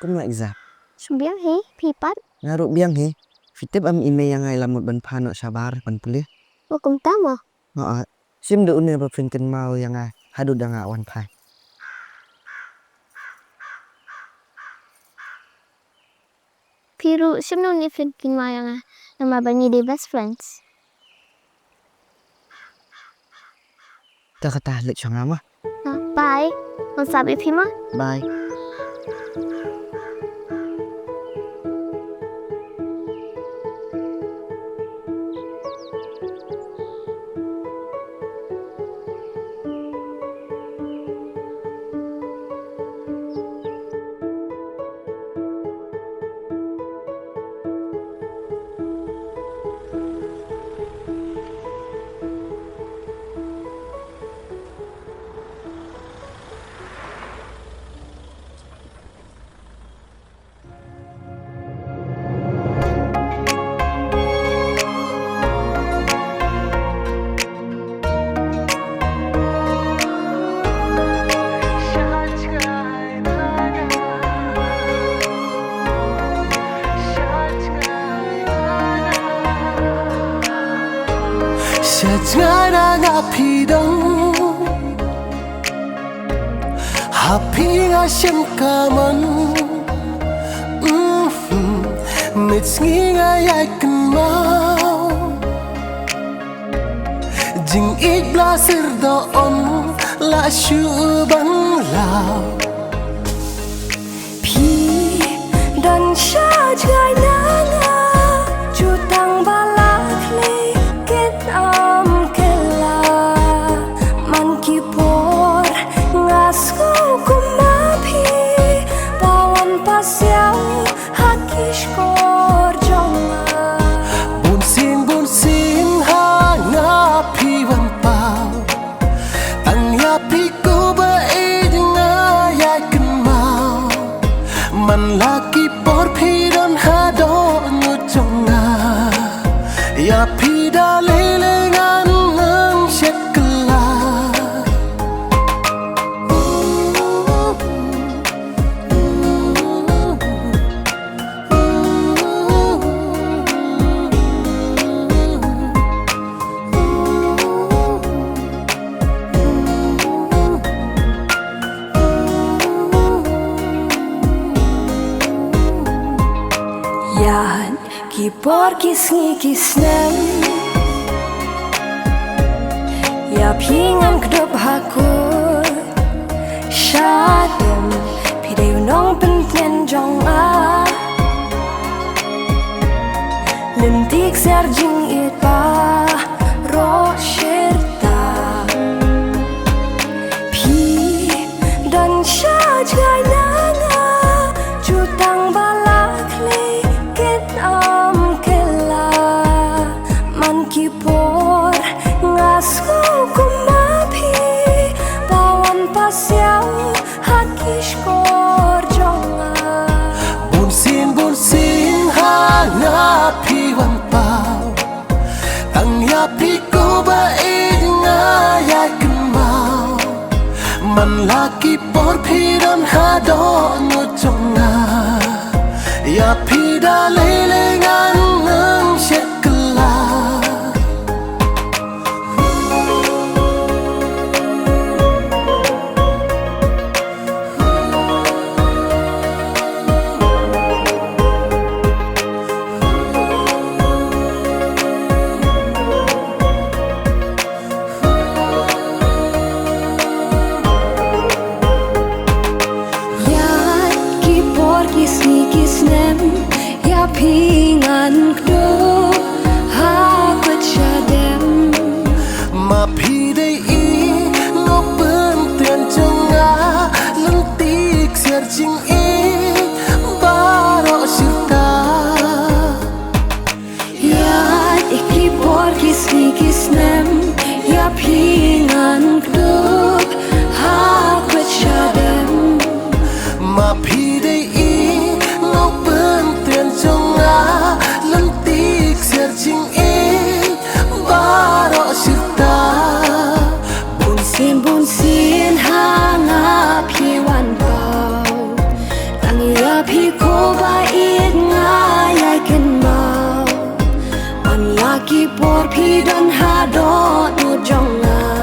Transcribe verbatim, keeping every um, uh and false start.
Kumno exam? Shu biang hi, phi pat? Nga ruh biang hi. Phi tip em i mei ïa nga i la mut ban phai noh shabar ban pule. Mo kumta mo? Nga, ah, shim da une ba phin kynmaw ïa nga haduh da nga wan phai. Phi ruh shim da une phin kynmaw ïa nga. Namar ba ngi dei best friends. Ta kata leit sha nga ma. Ha, bye. Wan sah bad phi ma. Bye. Sha jngai na nga phi dang, ha phi nga shem kamon. Mhm. Mynsngi nga ïai kynmaw, jingïeit blasir da on la shu ban law. Phi don sha jngai na nga, jutang ba la khlei ken am kylla. Man ki por nga sngew kum ma phi, ba wan pasiaw ha ki shkor jong nga. Bun sien bun sien ha nga phi wan paw, tang ïa phi ko ba ïeit nga ïai kynmaw. Man la ki por phi don ha dohnud jong nga, ïa phi da lei lei ngan ym shet kylla. Ïa ki por ki sngi ki snem, ïa phi ngan kdup ha kut. Shatem, phi dei u nongpyntngen jong nga. Lynti ksiar jingïeit baroh shirta. Phi don sha jngai na nga, jutang ba la khlei ken am kylla. Man ki por nga sngew kum ma phi, ba wan pasiaw ha ki shkor jong nga. Bun sien bun sien ha nga phi wan paw, tang ïa phi ko ba ïeit nga ïai kynmaw. Man la ki por phi don ha dohnud jong nga, ïa phi da lei lei ngan ym shet kylla. Ïa ki por ki sngi ki snem, ïa phi Wan la ki por phi don ha dohnud jong nga.